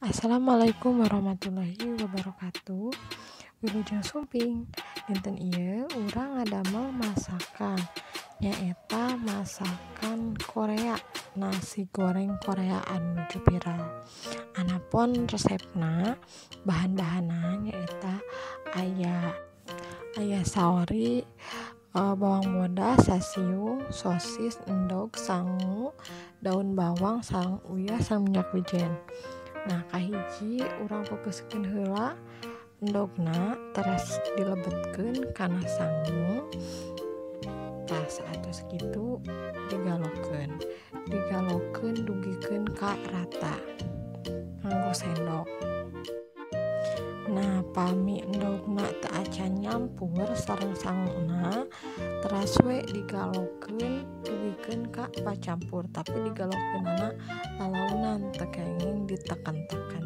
Assalamualaikum warahmatullahi wabarakatuh. Wilujeng sumping. Dinten ieu urang ngadamel masakan, nyaeta masakan Korea, nasi goreng Korea anu nuju viral. Anapun resepna, bahan-bahanna nyaeta aya saori, bawang bodas, sasiung, sosis, endog, sangu, daun bawang, sareng uyah, sareng minyak wijen. Nah, kahiji urang peupeuskeun heula endogna, teras dilebetkeun kana sangu. Tah saatos kitu digalokeun dugikeun ka rata nganggo sendok. Nah, pami endogna teu acan nyampur sareng sanguna, teras we digalokeun dugikeun ka pacampur, tapi digalokeunana lalaunan teu kenging diteken-teken.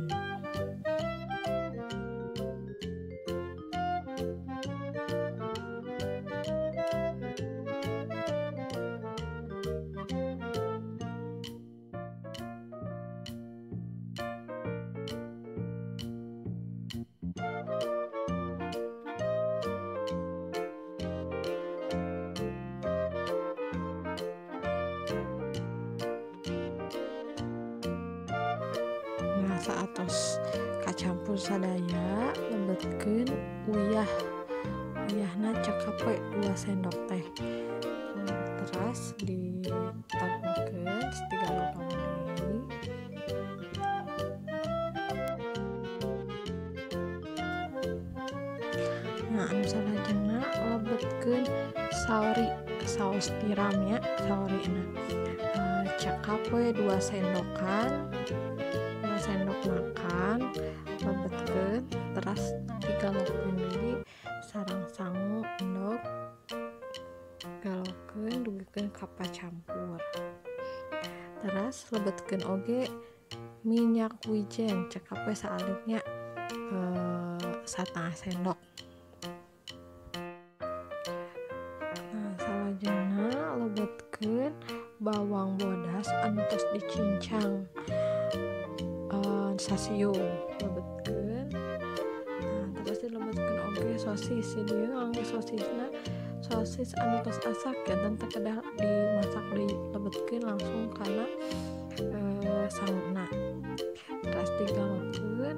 Nah, saatos kacampur sadaya, lebetkeun uyah. Uyahna cekap we 2 sendok teh. Teras ditaburkeun, digalo-galo deui. Nah, anu salajengna lebetkeun saori, saos tiram nya, saorina. Cekap we 2 sendokan. 2 sendok makan, lebetkeun, teras digalokeun deui sareng sangu endog, galokeun dugikeun ka pacampur. Teras lebetkeun oge minyak wijen, cekap we saalitnya 1/2 sendok. Nah, salajengna lebetkeun bawang bodas anu tos dicincang, sasiung lebetkeun. Nah, terus dilebetkeun oge sosis. Di dieu ngangge sosisna sosis anu tos asak ya, dan teu kedah dimasak deui, lebetkeun langsung kana sanguna. Terus digalokeun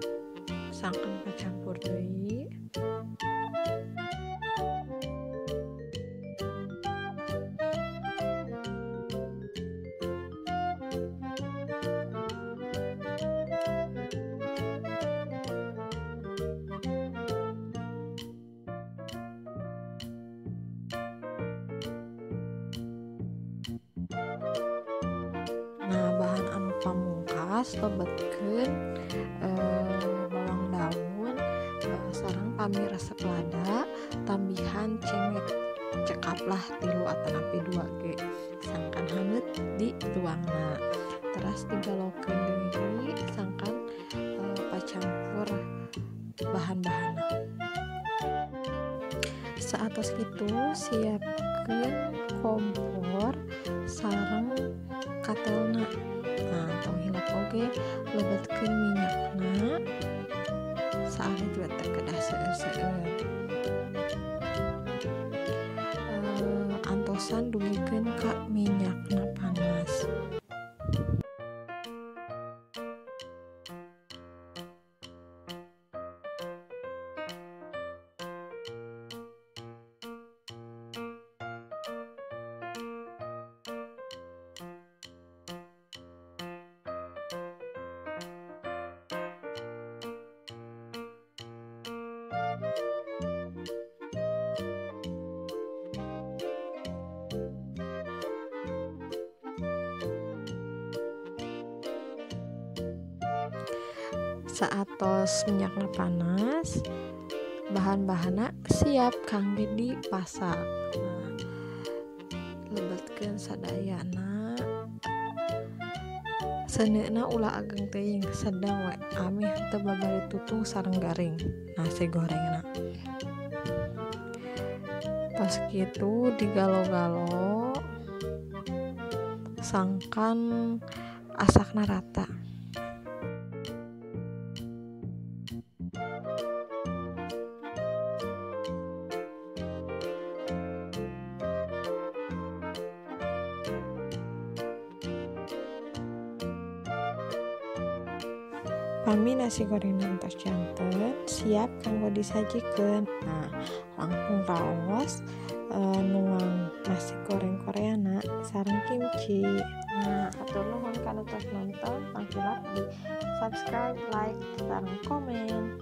sangkan pacampur deui. Nah, bahan anu pamungkas lebetkeun bawang daun, sareng pami resep lada, tambihan cengek cekap lah 3 atanapi 2 ge, sangkan haneut dituangna. Teras digalokeun deui sangkan pacampur bahan-bahanna. Saatos kitu siapkeun kompor sareng katelna. Nah, tong hilap oge lebetkeun minyakna, saalit we teu kedah seueur-seueur. Antosan dugikeun ka minyakna panas. Saatos minyakna panas, bahan-bahanna siap kangge dipasak. Nah, lebetkeun sadayana, seuneuna ulah ageng teuing, sedang we ameh teu babari tutung sareng garing nasi gorengna. Tos kitu digalo-galo sangkan asakna rata. Upami nasi goreng tos janten siap kanggo disajikeun. Nah, langkung raos nuang nasi goreng Koreana sareng kimchi. Nah, hatur nuhun kana tos nonton, tong hilap di subscribe, like, sareng komen.